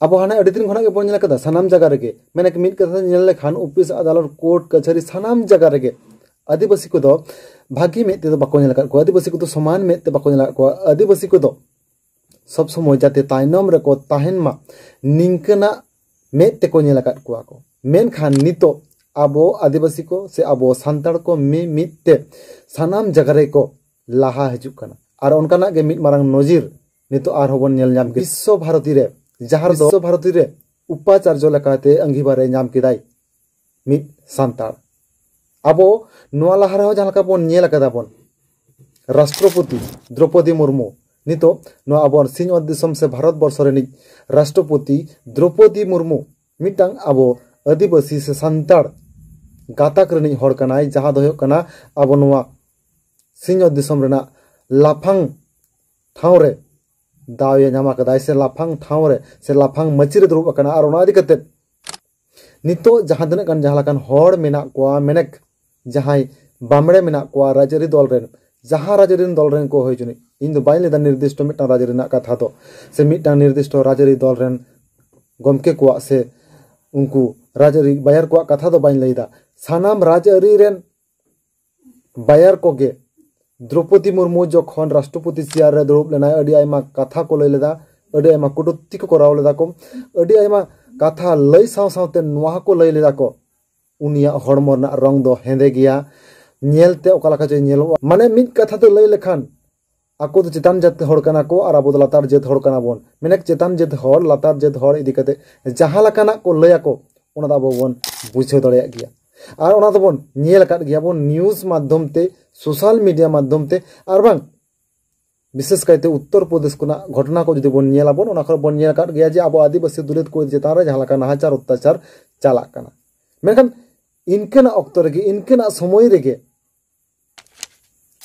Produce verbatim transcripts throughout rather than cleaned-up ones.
ᱟᱵᱚ ᱦᱟᱱᱮ ᱟᱹᱰᱤ ᱫᱤᱱ ᱠᱷᱚᱱᱟᱜ ᱜᱮᱵᱚᱱ ᱧᱮᱞ ᱟᱠᱟᱫᱟ, ᱥᱟᱱᱟᱢ ᱡᱟᱭᱜᱟ ᱨᱮᱜᱮ, ᱢᱮᱱᱮᱠ ᱢᱤᱫ ᱠᱟᱛᱷᱟ ᱛᱮ ᱧᱮᱞ ᱞᱮᱠᱷᱟᱱ ᱚᱯᱷᱤᱥ, ᱟᱫᱟᱞᱚᱛ, ᱠᱳᱨᱴ ᱠᱟᱪᱷᱟᱨᱤ, ᱥᱟᱱᱟᱢ ᱡᱟᱭᱜᱟ ᱨᱮᱜᱮ ᱟᱹᱫᱤᱵᱟᱹᱥᱤ ᱠᱚᱫᱚ ᱵᱷᱟᱹᱜᱤ ᱢᱮᱫ ᱛᱮᱫᱚ ᱵᱟᱠᱚ ᱧᱮᱞ ᱟᱠᱟᱫ ᱠᱚᱣᱟ᱾ ᱟᱹᱫᱤᱵᱟᱹᱥᱤ ᱠᱚᱫᱚ ᱥᱚᱢᱟᱱ ᱢᱮᱫ ᱛᱮ ᱵᱟᱠᱚ ᱧᱮᱞ ᱟᱠᱟᱫ ᱠᱚᱣᱟ᱾ ᱟᱹᱫᱤᱵᱟᱹᱥᱤ ᱠᱚᱫᱚ ᱥᱚᱵ ᱥᱚᱢᱚᱭ ᱡᱟᱛᱮ ᱛᱟᱭᱱᱚᱢ ᱨᱮᱠᱚ ᱛᱟᱦᱮᱱ ᱢᱟ, ᱱᱤᱝᱠᱟᱹᱱᱟᱜ ᱢᱮᱫ ᱛᱮᱠᱚ ᱧᱮᱞ ᱟᱠᱟᱫ ᱠᱚᱣᱟ ᱠᱚ᱾ ᱢᱮᱱᱠᱷᱟᱱ ᱱᱤᱛᱚᱜ ᱟᱵᱚ ᱟᱹᱫᱤᱵᱟᱹᱥᱤ ᱠᱚ ᱥᱮ ᱟᱵᱚ ᱥᱟᱱᱛᱟᱲ ᱠᱚ ᱢᱤ-, ᱢᱤᱫ ᱛᱮ ᱥᱟᱱᱟᱢ ᱡᱟᱭᱜᱟ ᱨᱮᱠᱚ ᱞᱟᱦᱟ ᱦᱤᱡᱩᱜ ᱠᱟᱱᱟ᱾ ᱟᱨ ᱚᱱᱠᱟᱱᱟᱜ ᱜᱮ ᱢᱤᱫ ᱢᱟᱨᱟᱝ ᱱᱚᱡᱤᱨ ᱱᱤᱛᱚᱜ ᱟᱨᱦᱚᱸ ᱵᱚᱱ ᱧᱮᱞ ᱧᱟᱢ ᱠᱮᱫᱟ᱾ ᱵᱤᱥᱥᱚ ᱵᱷᱟᱨᱚᱛᱤ ᱨᱮ, ᱡᱟᱦᱟᱸ ᱨᱮᱫᱚ ᱵᱤᱥᱥᱚ ᱵᱷᱟᱨᱚᱛᱤ ᱨᱮ ᱩᱯᱟᱪᱟᱨᱡᱚ ᱞᱮᱠᱟᱛᱮ ᱟᱸᱜᱤᱵᱷᱟᱨᱮ ᱧᱟᱢ ᱠᱮᱫᱟᱭ ᱢᱤᱫ ᱥᱟᱱᱛᱟᱲ᱾ ᱟᱵᱚ ᱱᱚᱣᱟ ᱞᱟᱦᱟ ᱨᱮᱦᱚᱸ ᱡᱟᱦᱟᱸ ᱞᱮᱠᱟ ᱵᱚᱱ ᱧᱮᱞ ᱟᱠᱟᱫᱟ ᱵᱚᱱ, ᱨᱟᱥᱴᱨᱚᱯᱚᱛᱤ ᱫᱨᱚᱯᱚᱫᱤ ᱢᱩᱨᱢᱩ, ᱱᱤᱛᱚᱜ ᱱᱚᱣᱟ ᱟᱵᱚ ᱥᱤᱧᱚᱛ ᱫᱤᱥᱚᱢ ᱥᱮ ᱵᱷᱟᱨᱚᱛ ᱵᱚᱨᱥᱚ ᱨᱤᱱᱤᱡ ᱨᱟᱥᱴᱨᱚᱯᱚᱛᱤ ᱫᱨᱚᱯᱚᱫᱤ ᱢᱩᱨᱢᱩ ᱢᱤᱫᱴᱟᱝ ᱟᱵᱚ ᱟᱹᱫᱤᱵᱟᱹᱥᱤ ᱥᱮ ᱥᱟᱱᱛᱟᱲ ᱜᱟᱛᱟᱠ ᱨᱤᱱᱤᱡ ᱦᱚᱲ ᱠᱟᱱᱟᱭ, ᱡᱟᱦᱟᱸ ᱫᱚ ᱦᱩᱭᱩᱜ ᱠᱟᱱᱟ ᱟᱵᱚ ᱱᱚᱣᱟ ᱥᱤᱧᱚᱛ ᱫᱤᱥᱚᱢ ᱨᱮᱱᱟᱜ ᱞᱟᱯᱷᱟᱝ ᱴᱷᱟᱶ ᱨᱮ ᱫᱟᱣ ᱮ ᱧᱟᱢ ᱟᱠᱟᱫᱟᱭ, ᱥᱮ ᱞᱟᱯᱷᱟᱝ ᱴᱷᱟᱶ ᱨᱮ ᱥᱮ ᱞᱟᱯᱷᱟᱝ ᱢᱟᱹᱪᱤ ᱨᱮ ᱫᱩᱲᱩᱵ ᱟᱠᱟᱱᱟ᱾ ᱟᱨ ᱚᱱᱟ ᱤᱫᱤ ᱠᱟᱛᱮ ᱱᱤᱛᱚᱜ ᱡᱟᱦᱟᱸ ᱛᱤᱱᱟᱹᱜ ᱜᱟᱱ ᱡᱟᱦᱟᱸ ᱞᱮᱠᱟᱱ ᱦᱚᱲ ᱢᱮᱱᱟᱜ ᱠᱚᱣᱟ, ᱢᱮᱱᱮᱠ ᱡᱟᱦᱟᱸᱭ ᱵᱟᱢᱲᱮ ᱢᱮᱱᱟᱜ ᱠᱚᱣᱟ ᱨᱟᱡᱽᱟᱹᱨᱤ ᱫᱚᱞ ᱨᱮᱱ, ᱡᱟᱦᱟᱸ ᱨᱟᱡᱽᱟᱹᱨᱤ ᱫᱚᱞ ᱨᱮᱱ ᱠᱚ ᱦᱩᱭ ᱦᱚᱪᱚᱱᱤᱡ, ᱤᱧ ᱫᱚ ᱵᱟᱹᱧ ᱞᱟᱹᱭᱫᱟ ᱱᱤᱨᱫᱤᱥᱴᱚ ᱢᱤᱫᱴᱟᱝ ᱨᱟᱡᱽᱟᱹᱨᱤ ᱨᱮᱱᱟᱜ ᱠᱟᱛᱷᱟ ᱫᱚ, ᱥᱮ ᱢᱤᱫᱴᱟᱝ ᱱᱤᱨᱫᱤᱥᱴᱚ ᱨᱟᱡᱽᱟᱹᱨᱤ ᱫᱚᱞ ᱨᱮᱱ ᱜᱚᱢᱠᱮ ᱠᱚᱣᱟᱜ ᱥᱮ ᱩᱱᱠᱩ ᱨᱟᱡᱽᱟᱹᱨᱤ ᱵᱟᱭᱟᱨ ᱠᱚᱣᱟᱜ ᱠᱟᱛᱷᱟ ᱫᱚ ᱵᱟᱹᱧ ᱞᱟᱹᱭᱫᱟ᱾ ᱥᱟᱱᱟᱢ ᱨᱟᱡᱽᱟᱹᱨᱤ ᱨᱮᱱ ᱵᱟᱭᱟᱨ ᱠᱚᱜᱮ ᱫᱨᱚᱯᱚᱫᱤ ᱢᱩᱨᱢᱩ ᱡᱚᱠᱷᱚᱱ ᱨᱟᱥᱴᱨᱚᱯᱚᱛᱤ ᱪᱮᱭᱟᱨ ᱨᱮ ᱫᱩᱲᱩᱵ ᱞᱮᱱᱟᱭ, ᱟᱹᱰᱤ ᱟᱭᱢᱟ ᱠᱟᱛᱷᱟ ᱠᱚ ᱞᱟᱹᱭ ᱞᱮᱫᱟ, ᱟᱹᱰᱤ ᱟᱭᱢᱟ ᱠᱚᱴᱩᱠᱛᱤ ᱠᱚ ᱠᱚᱨᱟᱣ ᱞᱮᱫᱟ ᱠᱚ, ᱟᱹᱰᱤ ᱟᱭᱢᱟ ᱠᱟᱛᱷᱟ ᱞᱟᱹᱭ ᱥᱟᱶ ᱥᱟᱶᱛᱮ ᱱᱚᱣᱟ ᱦᱚᱸᱠᱚ ᱞᱟᱹᱭ ᱞᱮᱫᱟ ᱠᱚ, ᱩᱱᱤᱭᱟᱜ ᱦᱚᱲᱢᱚ ᱨᱮᱱᱟᱜ ᱨᱚᱝ ᱫᱚ ᱦᱮᱸᱫᱮ ᱜᱮᱭᱟ, ᱧᱮᱞᱛᱮ ᱚᱠᱟ ᱞᱮᱠᱟ ᱪᱚᱭ ᱧᱮᱞᱚᱜᱼᱟ᱾ ᱢᱟᱱᱮ ᱢᱤᱫ ᱠᱟᱛᱷᱟ ᱛᱮ ᱞᱟᱹᱭ ᱞᱮᱠᱷᱟᱱ ᱟᱠᱚ ᱫᱚ ᱪᱮᱛᱟᱱ ᱡᱟᱹᱛ ᱦᱚᱲ ᱠᱟᱱᱟ ᱠᱚ ᱟᱨ ᱟᱵᱚ ᱫᱚ ᱞᱟᱛᱟᱨ ᱡᱟᱹᱛ ᱦᱚᱲ ᱠᱟᱱᱟ ᱵᱚᱱ᱾ ᱢᱮᱱᱮᱠ ᱪᱮᱛᱟᱱ ᱡᱟᱹᱛ ᱦᱚᱲ, ᱞᱟᱛᱟᱨ ᱡᱟᱹᱛ ᱦᱚᱲ ᱤᱫᱤ ᱠᱟᱛᱮ ᱡᱟᱦᱟᱸ ᱞᱮᱠᱟᱱᱟᱜ ᱠᱚ ᱞᱟᱹᱭ ᱟᱠᱚ, ᱚᱱᱟ ᱫᱚ ᱟᱵᱚ ᱵᱚᱱ ᱵᱩᱡᱷᱟᱹᱣ ᱫᱟᱲᱮᱭᱟᱜ ᱜᱮᱭᱟ᱾ ᱟᱨ ᱚᱱᱟ ᱫᱚᱵᱚᱱ ᱧᱮᱞ ᱟᱠᱟᱫ ᱜᱮᱭᱟ ᱵᱚᱱ news ᱢᱟᱫᱽᱫᱷᱚᱢ ᱛᱮ, social media ᱢᱟᱫᱽᱫᱷᱚᱢ ᱛᱮ, ᱟᱨ ᱵᱟᱝ ᱵᱤᱥᱮᱥ ᱠᱟᱭᱛᱮ ᱩᱛᱛᱚᱨ ᱯᱨᱚᱫᱮᱥ ᱠᱷᱚᱱᱟᱜ ᱜᱷᱚᱴᱚᱱᱟ ᱠᱚ ᱡᱩᱫᱤ ᱵᱚᱱ ᱧᱮᱞ ᱟᱵᱚᱱ, ᱚᱱᱟ ᱠᱚᱨᱮ ᱵᱚᱱ ᱧᱮᱞ ᱟᱠᱟᱫ ᱜᱮᱭᱟ ᱡᱮ ᱟᱵᱚ ᱟᱹᱫᱤᱵᱟᱹᱥᱤ ᱫᱚᱞᱤᱛ ᱠᱚ ᱪᱮᱛᱟᱱ ᱨᱮ ᱡᱟᱦᱟᱸ ᱞᱮᱠᱟ ᱱᱟᱦᱟᱪᱟᱨ ᱚᱛᱛᱟᱪᱟᱨ ᱪᱟᱞᱟᱜ ᱠᱟᱱᱟ᱾ ᱢᱮᱱᱠᱷᱟᱱ ᱤᱱᱠᱟᱹᱱᱟᱜ ᱚᱠᱛᱚ ᱨᱮᱜᱮ, ᱤᱱᱠᱟᱹᱱᱟᱜ ᱥᱚᱢᱚᱭ ᱨᱮᱜᱮ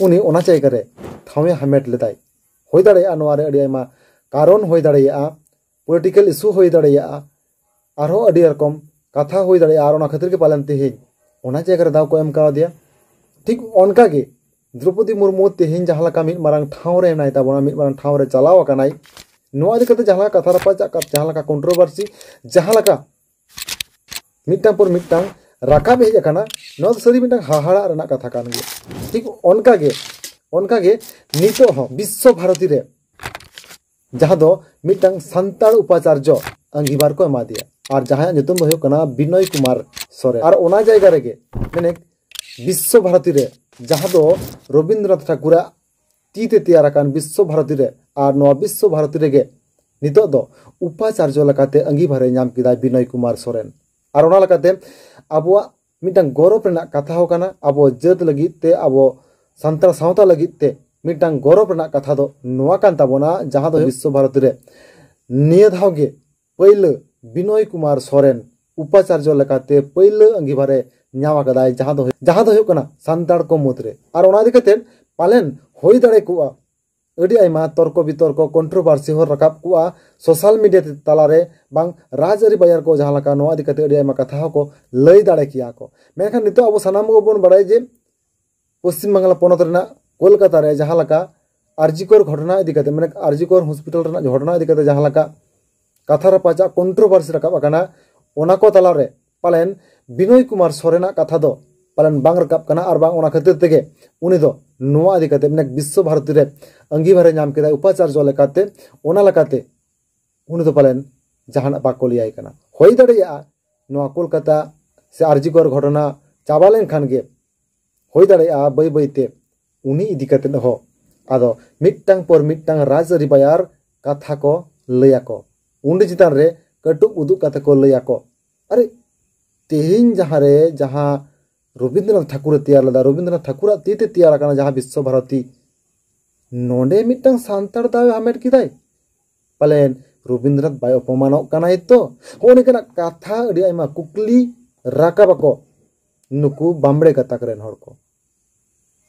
ᱩᱱᱤ ᱚᱱᱟ ᱡᱟᱭᱜᱟ ᱨᱮ ᱴᱷᱟᱶ ᱮ ᱦᱟᱢᱮᱴ ᱞᱮᱫᱟᱭ᱾ ᱦᱩᱭ ᱫᱟᱲᱮᱭᱟᱜᱼᱟ, ᱱᱚᱣᱟ ᱨᱮ ᱟᱹᱰᱤ ᱟᱭᱢᱟ ᱠᱟᱨᱚᱱ ᱦᱩᱭ ᱫᱟᱲᱮᱭᱟᱜᱼᱟ, political issue ᱦᱩᱭ ᱫᱟᱲᱮᱭᱟᱜᱼᱟ, ᱟᱨᱦᱚᱸ ᱟᱹᱰᱤ ᱨᱚᱠᱚᱢ ᱠᱟᱛᱷᱟ ᱦᱩᱭ ᱫᱟᱲᱮᱭᱟᱜᱼᱟ᱾ ᱟᱨ ᱚᱱᱟ ᱠᱷᱟᱹᱛᱤᱨ ᱜᱮ ᱯᱟᱞᱮᱱ ᱛᱮᱦᱮᱧ ᱚᱱᱟ ᱡᱟᱭᱜᱟ ᱨᱮ ᱫᱟᱣ ᱠᱚ ᱮᱢ ᱠᱟᱣᱫᱮᱭᱟ᱾ ᱴᱷᱤᱠ ᱚᱱᱠᱟ ᱜᱮ ᱫᱨᱚᱯᱚᱫᱤ ᱢᱩᱨᱢᱩ ᱛᱮᱦᱮᱧ ᱡᱟᱦᱟᱸ ᱞᱮᱠᱟ ᱢᱤᱫ ᱢᱟᱨᱟᱝ ᱴᱷᱟᱶ ᱨᱮ ᱢᱮᱱᱟᱭ ᱛᱟᱵᱚᱱᱟ, ᱢᱤᱫ ᱢᱟᱨᱟᱝ ᱴᱷᱟᱶ ᱨᱮ ᱪᱟᱞᱟᱣ ᱟᱠᱟᱱᱟᱭ, ᱱᱚᱣᱟ ᱤᱫᱤ ᱠᱟᱛᱮ ᱡᱟᱦᱟᱸ ᱞᱮᱠᱟ ᱠᱟᱛᱷᱟ ᱨᱟᱯᱟᱪᱟᱜ, ᱡᱟᱦᱟᱸ ᱞᱮᱠᱟ ᱠᱚᱱᱴᱨᱳᱵᱷᱟᱨᱥᱤ, ᱡᱟᱦᱟᱸ ᱞᱮᱠᱟ ᱢᱤᱫᱴᱟᱝ ᱯᱚᱨ ᱢᱤᱫᱴᱟᱝ ᱨᱟᱠᱟᱵ ᱦᱮᱡ ᱟᱠᱟᱱᱟ, ᱱᱚᱣᱟ ᱫᱚ ᱥᱟᱹᱨᱤ ᱢᱤᱫᱴᱟᱝ ᱦᱟᱦᱟᱲᱟᱜ ᱨᱮᱱᱟᱜ ᱠᱟᱛᱷᱟ ᱠᱟᱱ ᱜᱮᱭᱟ᱾ ᱴᱷᱤᱠ ᱚᱱᱠᱟ ᱜᱮ, ᱚᱱᱠᱟ ᱜᱮ ᱱᱤᱛᱚᱜ ᱦᱚᱸ ᱵᱤᱥᱥᱚ ᱵᱷᱟᱨᱚᱛᱤ ᱨᱮ ᱡᱟᱦᱟᱸ ᱫᱚ ᱢᱤᱫᱴᱟᱝ ᱥᱟᱱᱛᱟᱲ ᱩᱯᱟᱪᱟᱨᱡᱚ ᱟᱸᱜᱤᱵᱷᱟᱨ ᱠᱚ ᱮᱢᱟ ᱫᱮᱭᱟ, ᱟᱨ ᱡᱟᱦᱟᱸᱭᱟᱜ ᱧᱩᱛᱩᱢ ᱫᱚ ᱦᱩᱭᱩᱜ ᱠᱟᱱᱟ ᱵᱤᱱᱚᱭ ᱠᱩᱢᱟᱨ ᱥᱚᱨᱮᱱ᱾ ᱟᱨ ᱚᱱᱟ ᱡᱟᱭᱜᱟ ᱨᱮᱜᱮ ᱢᱟᱱᱮ ᱵᱤᱥᱥᱚ ᱵᱷᱟᱨᱚᱛᱤ ᱨᱮ, ᱡᱟᱦᱟᱸ ᱫᱚ ᱨᱚᱵᱤᱱᱫᱨᱚᱱᱟᱛᱷ ᱴᱷᱟᱠᱩᱨᱟᱜ ᱛᱤ ᱛᱮ ᱛᱮᱭᱟᱨ ᱟᱠᱟᱱ ᱵᱤᱥᱥᱚ ᱵᱷᱟᱨᱚᱛᱤ ᱨᱮ, ᱟᱨ ᱱᱚᱣᱟ ᱵᱤᱥᱥᱚ ᱵᱷᱟᱨᱚᱛᱤ ᱨᱮᱜᱮ ᱱᱤᱛᱚᱜ ᱫᱚ ᱩᱯᱟᱪᱟᱨᱡᱚ ᱞᱮᱠᱟᱛᱮ ᱟᱸᱜᱤᱵᱷᱟᱨᱮ ᱧᱟᱢ ᱠᱮᱫᱟᱭ ᱵᱤᱱᱚᱭ ᱠᱩᱢᱟᱨ ᱥᱚᱨᱮᱱ᱾ ᱟᱨ ᱚᱱᱟ ᱞᱮᱠᱟᱛᱮ ᱟᱵᱚᱣᱟᱜ ᱢᱤᱫᱴᱟᱝ ᱜᱚᱨᱚᱵᱽ ᱨᱮᱱᱟᱜ ᱠᱟᱛᱷᱟ ᱦᱚᱸ ᱠᱟᱱᱟ, ᱟᱵᱚ ᱡᱟᱹᱛ ᱞᱟᱹᱜᱤᱫ ᱛᱮ, ᱟᱵᱚ ᱥᱟᱱᱛᱟᱲ ᱥᱟᱶᱛᱟ ᱞᱟᱹᱜᱤᱫ ᱛᱮ ᱢᱤᱫᱴᱟᱝ ᱜᱚᱨᱚᱵᱽ ᱨᱮᱱᱟᱜ ᱠᱟᱛᱷᱟ ᱫᱚ ᱱᱚᱣᱟ ᱠᱟᱱ ᱛᱟᱵᱚᱱᱟ, ᱡᱟᱦᱟᱸ ᱫᱚ ᱵᱤᱥᱥᱚ ᱵᱷᱟᱨᱚᱛᱤ ᱨᱮ ᱱᱤᱭᱟᱹ ᱫᱷᱟᱣ ᱜᱮ ᱯᱟᱹᱭᱞᱟᱹ ᱵᱤᱱᱚᱭ ᱠᱩᱢᱟᱨ ᱥᱚᱨᱮᱱ ᱩᱯᱟᱪᱟᱨᱡᱚ ᱞᱮᱠᱟᱛᱮ ᱯᱟᱹᱭᱞᱟᱹ ᱟᱸᱜᱤᱵᱷᱟᱨᱮ ᱧᱟᱢ ᱟᱠᱟᱫᱟᱭ, ᱡᱟᱦᱟᱸ ᱫᱚ, ᱡᱟᱦᱟᱸ ᱫᱚ ᱦᱩᱭᱩᱜ ᱠᱟᱱᱟ ᱥᱟᱱᱛᱟᱲ ᱠᱚ ᱢᱩᱫᱽᱨᱮ᱾ ᱟᱨ ᱚᱱᱟ ᱤᱫᱤ ᱠᱟᱛᱮ ᱯᱟᱞᱮᱱ ᱦᱩᱭ ᱫᱟᱲᱮ ᱠᱚᱜᱼᱟ ᱟᱹᱰᱤ ᱟᱭᱢᱟ ᱛᱚᱨᱠᱚ ᱵᱤᱛᱚᱨᱠᱚ, ᱠᱚᱱᱴᱨᱳᱵᱷᱟᱨᱥᱤ ᱦᱚᱸ ᱨᱟᱠᱟᱵ ᱠᱚᱜᱼᱟ ᱥᱳᱥᱟᱞ ᱢᱤᱰᱤᱭᱟ ᱛᱟᱞᱟᱨᱮ, ᱵᱟᱝ ᱨᱟᱡᱽᱟᱹᱨᱤ ᱵᱟᱡᱟᱨ ᱠᱚ ᱡᱟᱦᱟᱸ ᱞᱮᱠᱟ, ᱱᱚᱣᱟ ᱤᱫᱤ ᱠᱟᱛᱮ ᱟᱹᱰᱤ ᱟᱭᱢᱟ ᱠᱟᱛᱷᱟ ᱦᱚᱸᱠᱚ ᱞᱟᱹᱭ ᱫᱟᱲᱮ ᱠᱮᱭᱟ ᱠᱚ᱾ ᱢᱮᱱᱠᱷᱟᱱ ᱱᱤᱛᱚᱜ ᱟᱵᱚ ᱥᱟᱱᱟᱢ ᱠᱚᱵᱚᱱ ᱵᱟᱲᱟᱭᱟ ᱡᱮ ᱯᱚᱥᱪᱤᱢ ᱵᱟᱝᱞᱟ ᱯᱚᱱᱚᱛ ᱨᱮᱱᱟᱜ ᱠᱳᱞᱠᱟᱛᱟ ᱨᱮ ᱡᱟᱦᱟᱸ ᱞᱮᱠᱟ ᱟᱨᱡᱤᱠᱚᱨ ᱜᱷᱚᱴᱚᱱᱟ ᱤᱫᱤ ᱠᱟᱛᱮ, ᱢᱟᱱᱮ ᱟᱨᱡᱤᱠᱚᱨ ᱦᱚᱥᱯᱤᱴᱟᱞ ᱨᱮᱱᱟᱜ ᱜᱷᱚᱴᱚᱱᱟ ᱤᱫᱤ ᱠᱟᱛᱮ ᱡᱟᱦᱟᱸ ᱞᱮᱠᱟ ᱠᱟᱛᱷᱟ ᱨᱟᱯᱟᱪᱟᱜ, ᱠᱚᱱᱴᱨᱳᱵᱷᱟᱨᱥᱤ ᱨᱟᱠᱟᱵ ᱟᱠᱟᱱᱟ, ᱚᱱᱟ ᱠᱚ ᱛᱟᱞᱟᱨᱮ ᱯᱟᱞᱮᱱ ᱵᱤᱱᱚᱭ ᱠᱩᱢᱟᱨ ᱥᱚᱨᱮᱱᱟᱜ ᱠᱟᱛᱷᱟ ᱫᱚ ᱯᱟᱞᱮᱱ ᱵᱟᱝ ᱨᱟᱠᱟᱵ ᱠᱟᱱᱟ, ᱟᱨ ᱵᱟᱝ ᱚᱱᱟ ᱠᱷᱟᱹᱛᱤᱨ ᱛᱮᱜᱮ ᱩᱱᱤ ᱫᱚ ᱱᱚᱣᱟ ᱤᱫᱤ ᱠᱟᱛᱮ, ᱢᱟᱱᱮ ᱵᱤᱥᱥᱚ ᱵᱷᱟᱨᱚᱛᱤ ᱨᱮ ᱟᱸᱜᱤᱵᱷᱟᱨᱮ ᱧᱟᱢ ᱠᱮᱫᱟᱭ ᱩᱯᱟᱪᱟᱨᱡᱚ ᱞᱮᱠᱟᱛᱮ᱾ ᱚᱱᱟ ᱞᱮᱠᱟᱛᱮ ᱩᱱᱤ ᱫᱚ ᱯᱟᱞᱮᱱ ᱡᱟᱦᱟᱱᱟᱜ ᱵᱟᱠᱚ ᱞᱟᱹᱭᱟᱭ ᱠᱟᱱᱟ᱾ ᱦᱩᱭ ᱫᱟᱲᱮᱭᱟᱜᱼᱟ ᱱᱚᱣᱟ ᱠᱳᱞᱠᱟᱛᱟ ᱥᱮ ᱟᱨᱡᱤᱠᱚᱨ ᱜᱷᱚᱴᱚᱱᱟ ᱪᱟᱵᱟ ᱞᱮᱱᱠᱷᱟᱱ ᱜᱮ, ᱦᱩᱭ ᱫᱟᱲᱮᱭᱟᱜᱼᱟ ᱵᱟᱹᱭ ᱵᱟᱹᱭ ᱛᱮ ᱩᱱᱤ ᱤᱫᱤ ᱠᱟᱛᱮ ᱦᱚᱸ ᱟᱫᱚ ᱢᱤᱫᱴᱟᱝ ᱯᱚᱨ ᱢᱤᱫᱴᱟᱝ ᱨᱟᱡᱽᱟᱹᱨᱤ ᱵᱟᱭᱟᱨ ᱠᱟᱛᱷᱟ ᱠᱚ ᱞᱟᱹᱭᱟᱠᱚ, ᱩᱱᱤ ᱪᱮᱛᱟᱱ ᱨᱮ ᱠᱟᱹᱴᱩᱵ ᱩᱫᱩᱜ ᱠᱟᱛᱮ ᱠᱚ ᱞᱟᱹᱭᱟᱠᱚ, ᱟᱨᱮ, ᱛᱮᱦᱮᱧ ᱡᱟᱦᱟᱸ ᱨᱮ, ᱡᱟᱦᱟᱸ ᱨᱚᱵᱤᱱᱫᱨᱚᱱᱟᱛᱷ ᱴᱷᱟᱠᱩᱨᱮ ᱛᱮᱭᱟᱨ ᱞᱮᱫᱟ, ᱨᱚᱵᱤᱱᱫᱨᱚᱱᱟᱛᱷ ᱴᱷᱟᱠᱩᱨᱟᱜ ᱛᱤ ᱛᱮ ᱛᱮᱭᱟᱨ ᱟᱠᱟᱱᱟ ᱡᱟᱦᱟᱸ ᱵᱤᱥᱥᱚ ᱵᱷᱟᱨᱚᱛᱤ, ᱱᱚᱰᱮ ᱢᱤᱫᱴᱟᱝ ᱥᱟᱱᱛᱟᱲ ᱫᱟᱣ ᱮ ᱦᱟᱢᱮᱴ ᱠᱮᱫᱟᱭ᱾ ᱯᱟᱞᱮᱱ ᱨᱚᱵᱤᱱᱫᱨᱚᱱᱟᱛᱷ ᱵᱟᱭ ᱚᱯᱚᱢᱟᱱᱚᱜ ᱠᱟᱱᱟᱭ ᱛᱚ? ᱦᱚᱸᱜᱼᱚ ᱱᱚᱝᱠᱟᱱᱟᱜ ᱠᱟᱛᱷᱟ ᱟᱹᱰᱤ ᱟᱭᱢᱟ ᱠᱩᱠᱞᱤ ᱨᱟᱠᱟᱵ ᱟᱠᱚ ᱱᱩᱠᱩ ᱵᱟᱢᱵᱲᱮ ᱜᱟᱛᱟᱠ ᱨᱮᱱ ᱦᱚᱲ ᱠᱚ᱾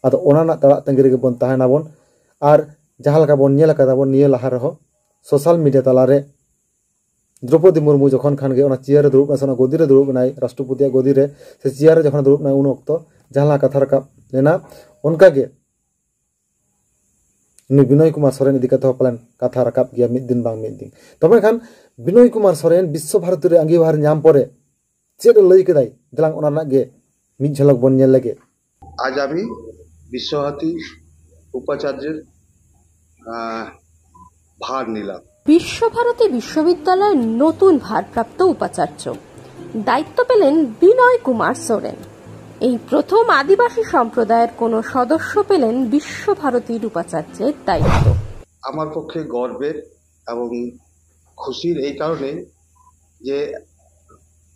ᱟᱫᱚ ᱚᱱᱟ ᱨᱮᱱᱟᱜ ᱛᱟᱲᱟᱜ ᱛᱟᱺᱜᱤ ᱨᱮᱜᱮ ᱵᱚᱱ ᱛᱟᱦᱮᱱᱟᱵᱚᱱ᱾ ᱟᱨ ᱡᱟᱦᱟᱸ ᱞᱮᱠᱟ ᱵᱚᱱ ᱧᱮᱞ ᱟᱠᱟᱫᱟ ᱵᱚᱱ ᱱᱤᱭᱟᱹ ᱞᱟᱦᱟ ᱨᱮᱦᱚᱸ, ᱥᱳᱥᱟᱞ ᱢᱤᱰᱤᱭᱟ ᱛᱟᱞᱟᱨᱮ ᱫᱨᱚᱯᱚᱫᱤ ᱢᱩᱨᱢᱩ ᱡᱚᱠᱷᱚᱱ ᱠᱷᱟᱱ ᱜᱮ ᱚᱱᱟ ᱪᱮᱭᱟᱨ ᱨᱮ ᱫᱩᱲᱩᱵ ᱮᱱᱟᱭ ᱥᱮ ᱚᱱᱟ ᱜᱚᱫᱤ ᱨᱮ ᱫᱩᱲᱩᱵ ᱮᱱᱟᱭ, ᱨᱟᱥᱴᱨᱚᱯᱚᱛᱤᱭᱟᱜ ᱜᱚᱫᱤ ᱨᱮ ᱥᱮ ᱪᱮᱭᱟᱨ ᱨᱮ ᱡᱚᱠᱷᱚᱱ ᱫᱩᱲᱩᱵ ᱮᱱᱟᱭ, ᱩᱱ ᱚᱠᱛᱚ ᱡᱟᱦᱟᱸ ᱞᱮᱠᱟ ᱠᱟᱛᱷᱟ ᱨᱟᱠᱟᱵ ᱞᱮᱱᱟ, ᱚᱱᱠᱟᱜᱮ ᱱᱩᱭ ᱵᱤᱱᱚᱭ ᱠᱩᱢᱟᱨ ᱥᱚᱨᱮᱱ ᱤᱫᱤ ᱠᱟᱛᱮ ᱦᱚᱸ ᱯᱟᱞᱮᱱ ᱠᱟᱛᱷᱟ ᱨᱟᱠᱟᱵ ᱜᱮᱭᱟ ᱢᱤᱫ ᱫᱤᱱ ᱵᱟᱝ ᱢᱤᱫ ᱫᱤᱱ᱾ ᱛᱚᱵᱮ ᱠᱷᱟᱱ ᱵᱤᱱᱚᱭ ᱠᱩᱢᱟᱨ ᱥᱚᱨᱮᱱ ᱵᱤᱥᱥᱚ ᱵᱷᱟᱨᱚᱛᱤ ᱨᱮ ᱟᱸᱜᱤᱵᱷᱟᱨ ᱧᱟᱢ ᱯᱚᱨᱮ ᱪᱮᱫ ᱮ ᱞᱟᱹᱭ ᱠᱮᱫᱟᱭ, ᱫᱮᱞᱟᱝ ᱚᱱᱟ ᱨᱮᱱᱟᱜ ᱜᱮ ᱢᱤᱫ ᱡᱷᱞᱚᱠ ᱵᱚᱱ ᱧᱮᱞ ᱞᱮᱜᱮ᱾ আজ আমি বিশ্বভারতী উপাচার্যের আহ, ভার নিলাম। বিশ্বভারতী বিশ্ববিদ্যালয়ের নতুন ভারপ্রাপ্ত উপাচার্য, দায়িত্ব পেলেন বিনয় কুমার সোরেন। এই প্রথম আদিবাসী সম্প্রদায়ের কোনো সদস্য পেলেন বিশ্বভারতীর উপাচার্যের দায়িত্ব। আমার পক্ষে গর্বের এবং খুশির এই কারণে যে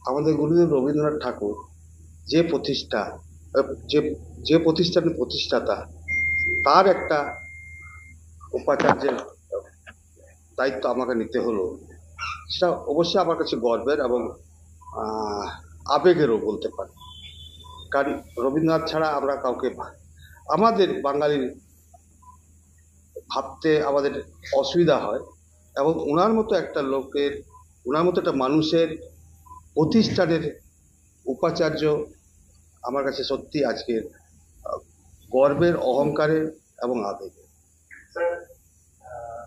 আমাদের গুরুদেব রবীন্দ্রনাথ ঠাকুর যে প্রতিষ্ঠা, যে যে প্রতিষ্ঠানের প্রতিষ্ঠাতা, তার একটা উপাচার্যের দায়িত্ব আমাকে নিতে হলো, সেটা অবশ্যই আমার কাছে গর্বের এবং আহ, আবেগেরও বলতে পারেন। কারণ রবীন্দ্রনাথ ছাড়া আমরা কাউকে ভা- আমাদের বাঙালির ভাবতে আমাদের অসুবিধা হয়, এবং ওনার মতো একটা লোকের, ওনার মতো একটা মানুষের প্রতিষ্ঠানের উপাচার্য আমার কাছে সত্যি আজকে আহ, গর্বের, অহংকারের এবং আবেগের। স্যার, আহ,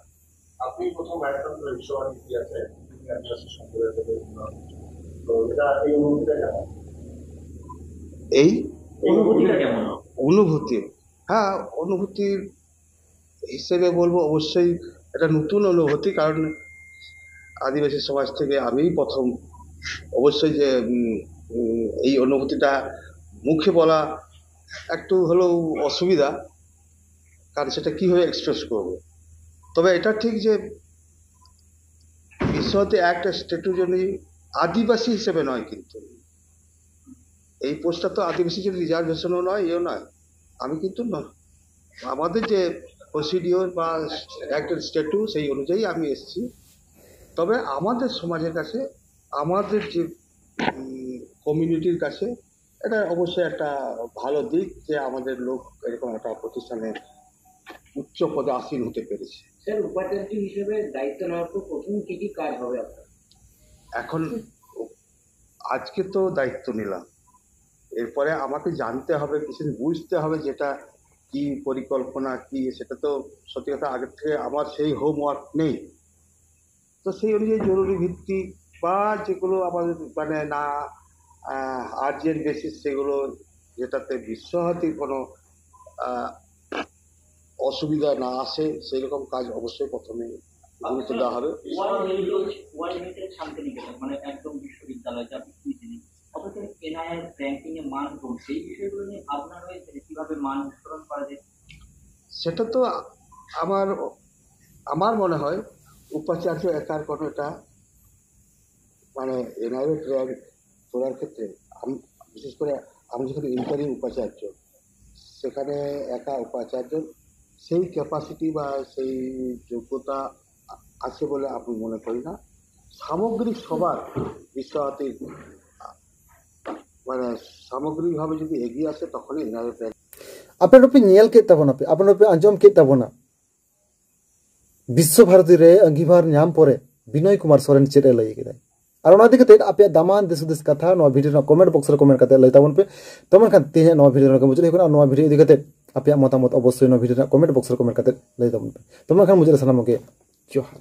আপনি প্রথম ভাইস চ্যান্সেলর বিশ্বভারতী আছে, আদিবাসী সম্প্রদায় থেকে উন্নয়ন। তো এটা, এই অনুভূতিটা কেমন? এই অনুভূতিটা কেমন? অনুভূতি, হ্যাঁ, অনুভূতির হিসেবে বলবো অবশ্যই একটা নতুন অনুভূতি, কারণ আদিবাসী সমাজ থেকে আমিই প্রথম। অবশ্যই যে উম, উম, এই অনুভূতিটা মুখে বলা একটু হলেও অসুবিধা, কারণ সেটা কিভাবে এক্সপ্রেস করব। তবে এটা ঠিক যে বিশ্বভারতী অ্যাক্ট স্ট্যাটুটরি আদিবাসী হিসেবে নয়, কিন্তু এই পোস্টটা তো আদিবাসী জন্য রিজার্ভেশনও নয়, ইয়েও নয়। আমি কিন্তু ন- আমাদের যে প্রসিডিওর বা অ্যাক্টের স্ট্যাটু, সেই অনুযায়ী আমি এসেছি। তবে আমাদের সমাজের কাছে, আমাদের যে কমিউনিটির কাছে এটা অবশ্যই একটা ভালো দিক যে আমাদের লোক এরকম একটা প্রতিষ্ঠানে উচ্চ পদে আসীন হতে পেরেছে। স্যার, উপাচার্য হিসেবে দায়িত্ব নেওয়ার পর প্রথম কি কি কাজ হবে আপনার? এখন আজকে তো দায়িত্ব নিলাম, এরপরে আমাকে জানতে হবে, কিছু বুঝতে হবে, যেটা কি পরিকল্পনা কি, সেটা তো সত্যি কথা আগে থেকে আমার সেই হোমওয়ার্ক নেই। তো সেই অনুযায়ী জরুরি ভিত্তিক বা যেগুলো আমাদের মানে না আর্জেন্ট বেসিস, সেগুলো যেটাতে বিশ্বভারতীর কোনো আহ, অসুবিধা না আসে, সেই রকম কাজ অবশ্যই প্রথমে গুরুত্ব দেওয়া হবে। World heritage world heritage Santiniketan মানে একদম বিশ্ববিদ্যালয় যা পৃথিবীতে নেই, অথচ এনআইআর র্যাঙ্কিং এ মান কম, সেই বিষয়গুলো নিয়ে ভাবনা রয়েছে যে কিভাবে মান উত্তরণ করা যায়? সেটা তো আমার আমার মনে হয় উপাচার্য একার কোনো এটা মানে এনআইআর র্যাঙ্ক তোলার ক্ষেত্রে আমি বিশেষ করে আমি যেখানে ইন্টারিম উপাচার্য, সেখানে একা উপাচার্য সেই ক্যাপাসিটি বা সেই যোগ্যতা আছে বলে আমি মনে করি না। সামগ্রিক সবার বিশ্বভারতীর মানে সামগ্রিকভাবে যদি এগিয়ে আসে তখনই এনআইআর র্যাঙ্ক ᱟᱯᱮ ᱱᱚᱰᱮ ᱯᱮ ᱧᱮᱞ ᱠᱮᱫ ᱛᱟᱵᱚᱱᱟ ᱯᱮ, ᱟᱯᱮ ᱱᱚᱰᱮ ᱯᱮ ᱟᱸᱡᱚᱢ ᱠᱮᱫ ᱛᱟᱵᱚᱱᱟ, ᱵᱤᱥᱥᱚ ᱵᱷᱟᱨᱚᱛᱤ ᱨᱮ ᱟᱸᱜᱤᱵᱷᱟᱨ ᱧᱟᱢ ᱯᱚᱨᱮ ᱵᱤᱱᱚᱭ ᱠᱩᱢᱟᱨ ᱥᱚᱨᱮᱱ ᱪᱮᱫ ᱮ ᱞᱟᱹᱭ ᱠᱮᱫᱟᱭ᱾ ᱟᱨ ᱚᱱᱟ ᱤᱫᱤ ᱠᱟᱛᱮ ᱟᱯᱮᱭᱟᱜ ᱫᱟᱢᱟᱱ ᱫᱤᱥ ᱦᱩᱫᱤᱥ ᱠᱟᱛᱷᱟ ᱱᱚᱣᱟ ᱵᱷᱤᱰᱤᱭᱳ ᱨᱮᱱᱟᱜ ᱠᱚᱢᱮᱱᱴ ᱵᱚᱠᱥ ᱨᱮ ᱠᱚᱢᱮᱱᱴ ᱠᱟᱛᱮ ᱞᱟᱹᱭ ᱛᱟᱵᱚᱱ ᱯᱮ᱾ ᱛᱚ ᱢᱮᱱᱠᱷᱟᱱ ᱛᱮᱦᱮᱧᱟᱜ ᱱᱚᱣᱟ ᱵᱷᱤᱰᱤᱭᱳ ᱱᱚᱰᱮ ᱜᱮ ᱢᱩᱪᱟᱹᱫ ᱦᱩᱭᱩᱜ ᱠᱟᱱᱟ᱾ ᱟᱨ ᱱᱚᱣᱟ ᱵᱷᱤᱰᱤᱭᱳ ᱤᱫᱤ ᱠᱟᱛᱮ ᱟᱯᱮᱭᱟᱜ ᱢᱚᱛᱟᱢᱚᱛ ᱚᱵᱚᱥᱥᱳᱭ ᱱᱚᱣᱟ ᱵᱷᱤᱰᱤᱭᱳ ᱨᱮᱱᱟᱜ ᱠᱚᱢᱮᱱᱴ ᱵᱚᱠᱥ ᱨᱮ ᱠᱚᱢᱮᱱᱴ ᱠᱟᱛᱮ ᱞᱟᱹᱭ ᱛᱟᱵᱚᱱ ᱯᱮ᱾ ᱛᱚ ᱢᱮᱱᱠᱷᱟᱱ ᱢᱩᱪᱟᱹᱫ ᱨᱮ ᱥᱟᱱᱟᱢ ᱠᱚᱜᱮ ᱡᱚᱦᱟᱨ᱾